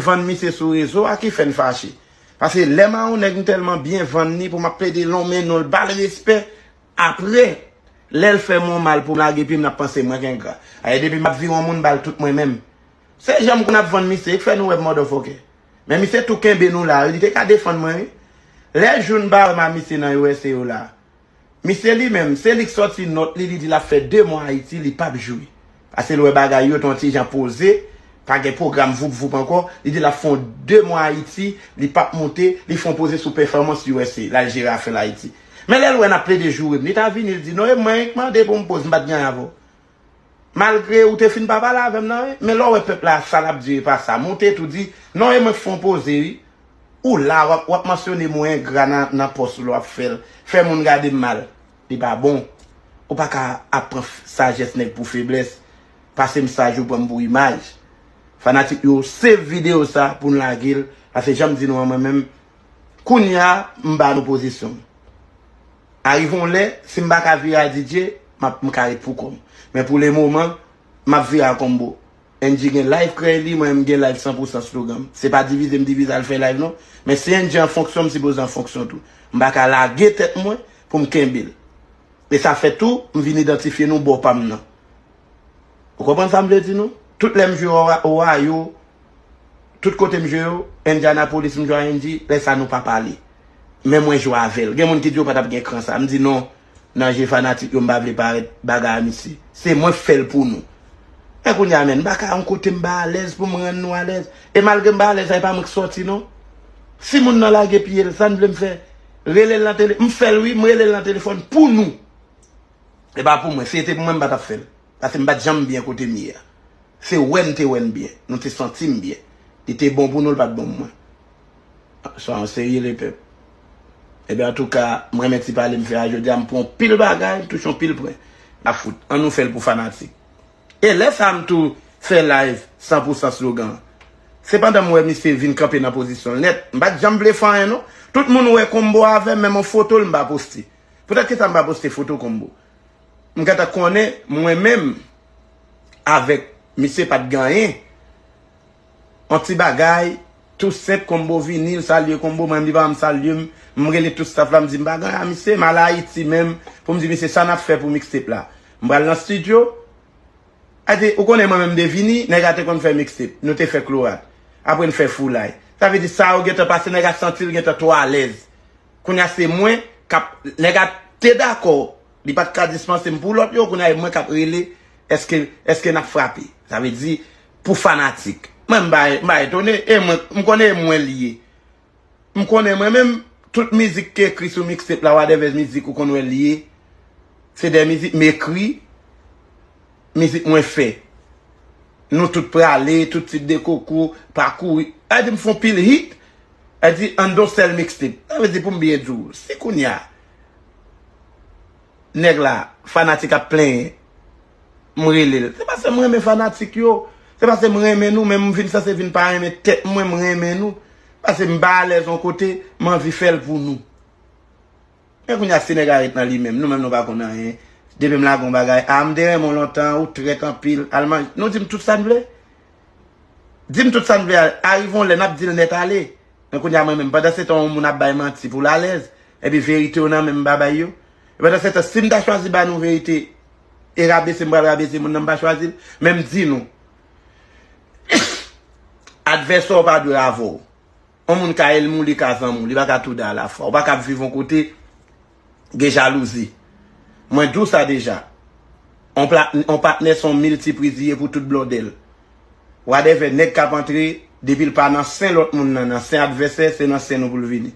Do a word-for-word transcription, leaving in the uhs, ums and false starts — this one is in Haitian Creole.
vann misye sou rezo a ki fè n fache. Paske lè m a yon nèg m tèlman byen vann li pou m ap plede lonmen non l ba l respè. Apre, lè l fè m yon mal pou m lage pye m n ap panse mwen k engra. Aye depi m ap vire yon moun ba l tout mwen menm. Se jan m konn ap vann misye, e k fè nou wè m motherfucker. Men misye tou kenbe nou la wi, li te ka defann mwen wi. Lè jou n pa wè m a misye nan U S A yo la. Misye li menm, se li k sòti nòt li, li di l ap fè de mwa Ayiti, li p ap jwe. Paske l wè bagay yo t on ti jan poze, pa gen pwogram voup voup ankò, li di l ap fè on de mwa Ayiti, li p ap moute, li fè on poze sou pèfòmans U S A, l al jere afè l Ayiti. Men lè l wè n ap plede joure m, li ta vini, li di, non, e mwen k mande pou m poze, m pa t gen anyen avè w. Malgre ou te fin pa pale avè m nan, wi. Men lè w wè pèp la, sa l ap di e pa sa. Men w te tou di, non, e mwen k fè on poze, wi. Ou la, w ap, w ap mansyone mo engra nan, nan pòs ou lè w ap fè l. Fè moun gade m mal. Li pa bon. Ou pa ka ap pran f- sajès nèg pou feblès. Pase m saj ou pran m pou imaj. Fanatik yo, save videyo sa pou n lage l. Paske jan m di nou an mwen menm, kounye a, m ba nou pozisyon m. Arive yon lè, si m pa ka vire a D J, m ap, m ka ret pou kò m. Men pou le moman, m ap vire a Combo. N G gen live krèy li, mwen m gen live san pou san slogan m. Se pa divize m divize al fè live non. Men si N G an fonksyon, m sipoze an fonksyon tou. M pa ka lage tèt mwen pou m kenbe l. E sa fè tou, m vin idantifye nou bò pa m nan. Ou konprann sa m vle di nou? Tout lè m jwe Ohio, tout kote m jwe yo, Indianapolis m jwe a N G, lè sa nou pa pale. Men mwen jwe avè l. Gen moun ki di yo pa t ap gen kran sa. M di non, nan je fanatik yo m pa vle parèt bagay a misye. Se mwen k fè l pou nou. Men kounye a menm, m pa ka yon kote m pa alèz pou m rann nou alèz. E malgre m pa alèz la, e pa mwen k sòti non. Si moun nan lage pye l, sa n vle m fè? Rele l nan tele, m fè l wi, m rele l nan telefòn pou nou. E pa pou mwen, si se te pou mwen m pa t ap fè l. Paske m pa t janm byen kote m ye a. Se wè n te wè n byen, nou te santi m byen. Li te bon pou nou, l pa t bon pou mwen. Swa an serye lepèp. Ebyen antouka, m renmen ti pale m fè a jodi a, m pran pil bagay, m touche yon pil pwen. A fout, ann nou fè l pou fanatik. E lè sa m tou fè live san pou san slogan. Se pandan m wè misye vin kanpe nan pozisyon l nèt. M pa t janm vle fè anyen non. Tout moun wè Combo avè m, menm yon foto l m pa poste. Poutèt kisa m pa poste foto Combo? M gentan konnen mwen menm avèk misye pa t gen anyen. On ti bagay tou senp, Combo vini, l salye Combo, mwen menm li pa janm salye m. M rele tout staff la, m di m pa gen anyen a misye, m al Ayiti menm pou m di misye sa n ap fè pou mixtape la. M pral nan studio, a di, ou konnen mwen menm m te vini, nèg la te konn fè mixtape, nou te fè Klorat. Apre n fè Foulay. Sa vle di sa yo gentan pase, nèg la santi l gentan twò alèz. Kounye a se mwen k ap, nèg la te dakò, li pa t ka dispanse m pou lòt yo, kounye a e mwen k ap rele, èske, èske n ap frape? Sa vle di, pou fanatik. Mwen m pa, m pa etone, e mwen, m konnen e mwen li ye. M konnen mwen menm, tout mizik ki ekri sou mixtape la, whatever mizik ou konn wè li ye, se de mizik m ekri, mizik mwen fè. Nou tout prale, tout tip de koko, pa kouri. Sa vle di m fè on pil hit, sa vle di an don sèl mixtape. Sa vle di pou m byen di w, si kounye a, nèg la, fanatik ap plenyen, m rele l. Se paske m renmen fanatik yo, se paske m renmen nou, men m vin sanse vin pa renmen tèt mwen, m renmen nou. Paske m pa alèz yon kote, m anvi fè l pou nou. Men kounye a si nèg la ret nan li menm, nou menm nou pa konn anyen. Depi m lage yon bagay, a m te renmen w lontan, ou trèt anpil, al manje. Nou di m tout sa n vle. Di m tout sa n vle, a, arive yon lè n ap di l nèt ale. Men kounye a mwen menm, pandan se tan yon moun ap bay manti pou l alèz, epi verite yo nan men m m pa bay yo. E pandan se tan, si m ta chwazi ba nou verite, e rabese m pral rabese moun nan m pa chwazi l, men m di nou, advèsè w pa dwe avè w. On moun ka ènmi w, li ka zanmi w, li pa ka tou de alafwa. Ou pa ka ap viv on kote, gen jalouzi. Mwen di w sa deja. On, pla, on patnè se on miltipriz li ye pou tout blòdèl. Whatever, nèg k ap antre, depi l pa nan sen lòt moun nan, nan sen advèsè, se nan sen nou pou l vini.